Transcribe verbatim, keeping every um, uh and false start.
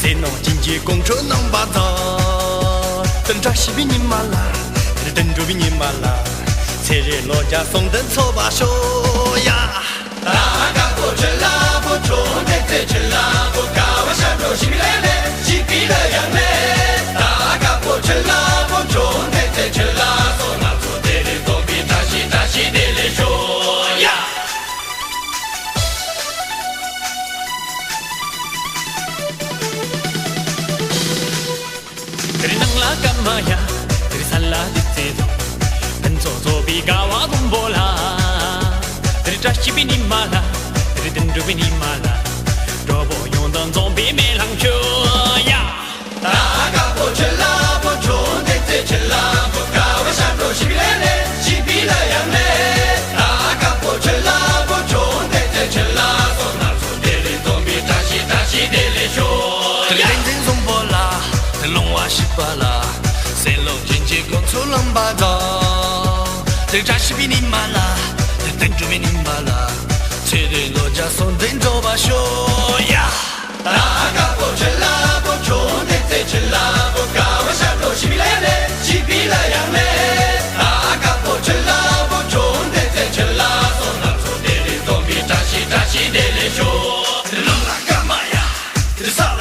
ཟས་ནོར་སྦྱིན་གྱི་དགོང་དྲོ་གནང་བ་དང་། དེ་བཀྲ་ཤིས་པའི་ཉི་མ་ལ། དེ་དོན་འགྲུབ་པའི་ཉི་མ་ལ། ཚེ་རིང་ལོ་བརྒྱ་སོང་དོན་ཚོགས་པ་ཤོག་ཡ། ད་དཀར་པོ་ཆུ་ལ་པོ་ཆོ་འདེ་ཚེ་ཆུ་ལ་པོ་ཀ་བ་ཤ་འགྲོ་ཞིག་ལེ་ལེ་ཞིག་པི་ལ་ཡང་ལེ། ད་དཀར་པོ་ཆུ་ལ་པོ་ཆོ་འདེ་ཚེ་ཆུ་ལ་སོ་ན་ཚོ་དེ་རེ་ཚོ་པི་བཀྲ་ཤིས་བཀྲ་ཤིས་བདེ་ལེགས་ཤོག་ཡ། དེར་ནང་ལ་ཀ་མ་ཡ། དེར་ས་ལ་དེ་ཚེ་དང་། ཕན་ཚོགས་ཚོགས་པའི་དགའ་བ་སྒོམ་པོ་ལ། དེར་བཀྲ་ཤིས་པའི་ཉི་མ་ལ། དེར་དོན་འགྲུབ་པའི་ཉི་མ་ལ། འགྲོ་བོ་ཡོངས་དང་འཛོམས་པའི་མེ་ལྷང་ཆུ་ཡ། ད་དཀར་པོ་ཆུ་ལ་པོ་ཆོ་འདེ་ཚེ་ཆུ་ལ་པོ་ཀ་བ་ཤ་འགྲོ་ཞིག་ལེ་ལེ་ཞིག་པི་ལ་ཡང་ལེ། ད་དཀར་པོ་ཆུ་ལ་པོ་ཆོ་འདེ་ཚེ་ཆུ་ལ་སོ་ན་ཚོ་དེ་རེ་ཚོ་པི་བཀྲ་ཤིས་བཀྲ་ཤིས་བདེ་ལེགས་ཤོག་དེ་ལ་བསྟན་འཛིན་བཟང་པོ་ལ། དེ་ལོང་བ་ཞིག་པ་ལ། སེམས་ལོ་སྦྱིན་གྱི་དགོང་ཚོ་ལམ་པ་དང་། དེ་བཀྲ་ཤིས་པའི་ཉི་མ་ལ། དེ་དོན་འགྲུབ་པའི་ཉི་མ་ལ། ཚེ་རིང་ལོ་བརྒྱ་སོང་དོན་འགྲུབ་པ་ཤོག་ཡ། ད་དཀར་པོ་ཆུ་ལ་པོ་ཆོ་འདེ་ཚེ་ཆུ་ལ་པོ་ཀ་བ་ཤ་འགྲོ་ཞིག་ལེ་ལེ་ཞིག་པི་ལ་ཡང་ལེ། ད་དཀར་པོ་ཆུ་ལ་པོ་ཆོ་འདེ་ཚེ་ཆུ་ལ་སོ་ན་ཚོ་དེ་རེ་ཚོ་པི་བཀྲ་ཤིས་བཀྲ་ཤིས་བདེ་ལེགས་ཤོག་དེ་ལོང་ལ་ཀ་མ་ཡ། དེ་ས་